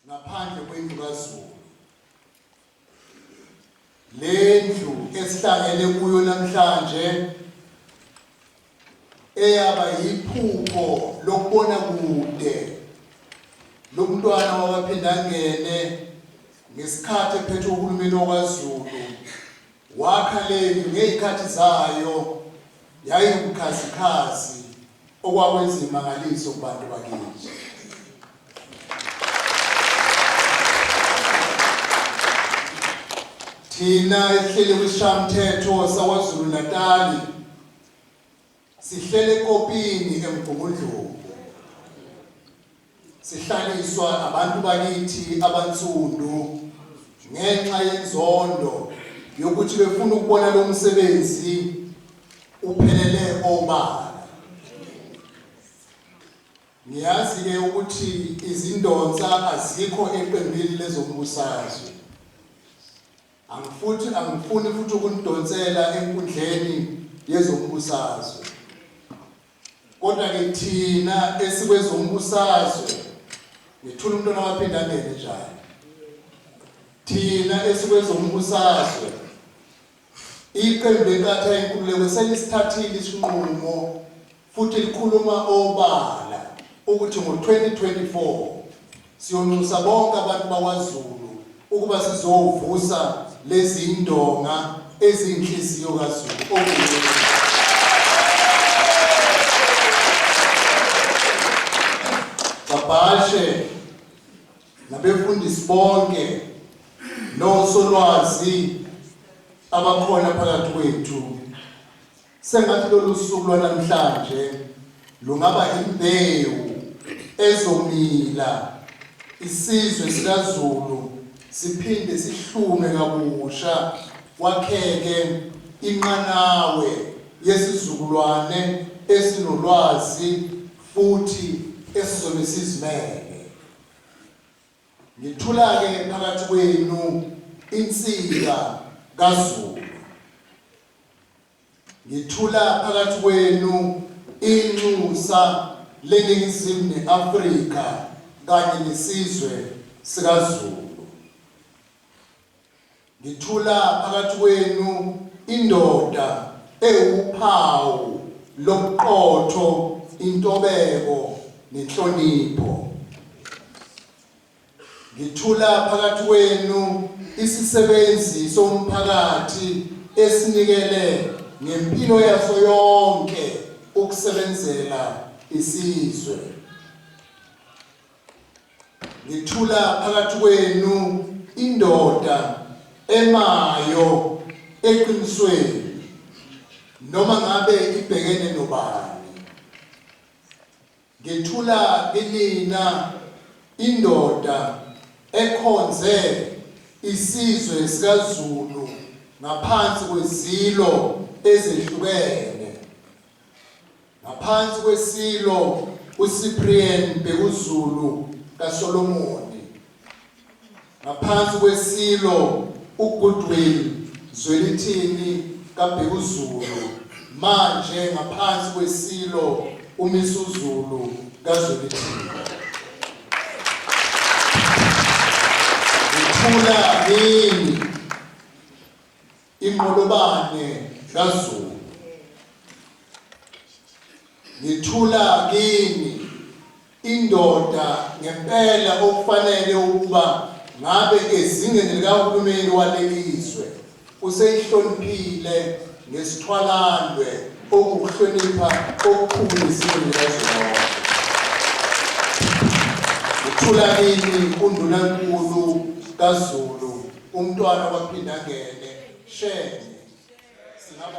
ngaphandle kwendlu kaZulu. Le ndlu esihlangene kuyo namhlanje eyaba yiphupho lokubona kude lomntwana wakwaPhindangene ngesikhathi ephethe uhulumeni wakwaZulu wakha lendlu ngezikhathi zayo yayiwubukhazikhazi okwakwenza imangaliso kubantu bakithi. Thina esihleli kwisishamthetho saKwaZulu-Natali sihlele ekopini eMgungundlovu. Sihlaliswa abantu bakithi abansundu ngenxa yenzondo yokuthi befuna ukubona lo msebenzi uphelele obala. Ngiyazi-ke ukuthi izindonsa azikho eqembini lezombusazwe. Angifuthi angifuni futhi ukunidonsela enkundleni yezombusazwe. Kodwa-ke thina esikwezombusazwe ngithula umntwana waphinda angene njalo. Thina esikwezombusazwe Iqembu leNkatha Yenkululeko selisithathile isinqumo futhi likhuluma obala ukuthi ngo-2024 siyonxusa bonke abantu bakwaZulu ukuba sizovusa lezi ndonga eziyinhliziyo kaZulu okuyi Babhashe nabefundisi bonke nosolwazi abakhona phakathi kwethu sengathi lolu suku lwanamhlanje lungaba imbewu ezomila isizwe sikaZulu siphinde sihlume kabusha kwakheke inqanawe yesizukulwane esinolwazi futhi esizobe sizimele. Ngithula-ke phakathi kwenu insika kaZulu. Ngithula phakathi kwenu inxusa leNingizimu ne-Afrika kanye nesizwe sikaZulu. Ngithula phakathi kwenu indoda ewuphawu lobuqotho, intobeko nenhlonipho. Ngithula phakathi kwenu isisebenzi somphakathi esinikele ngempilo yaso yonke ukusebenzela isizwe. Ngithula phakathi kwenu indoda emayo eqinisweni noma ngabe ibhekene nobani. Ngithula kinina indoda ekhonze isizwe sikaZulu ngaphansi kwezilo ezehlukene. Ngaphansi kweSilo uCyprian Bhekuzulu kaSolomoni, ngaphansi kweSilo uGoodwill Zwelithini kaBhekuzulu, manje ngaphansi kweSilo uMisuzulu kaZwelithini. Ngithula kini Inqolobane kaZulu. Ngithula kini indoda ngempela okufanele ukuba ngabe ezingeni likahulumeni walelizwe useyihloniphile ngesithwalandwe okuwukuhlonipha okukhulu ezingeni likazwelonke. Ngithula kini uNdunankulu kaZulu uMntwana kwaPhindangene Shenge. Singaba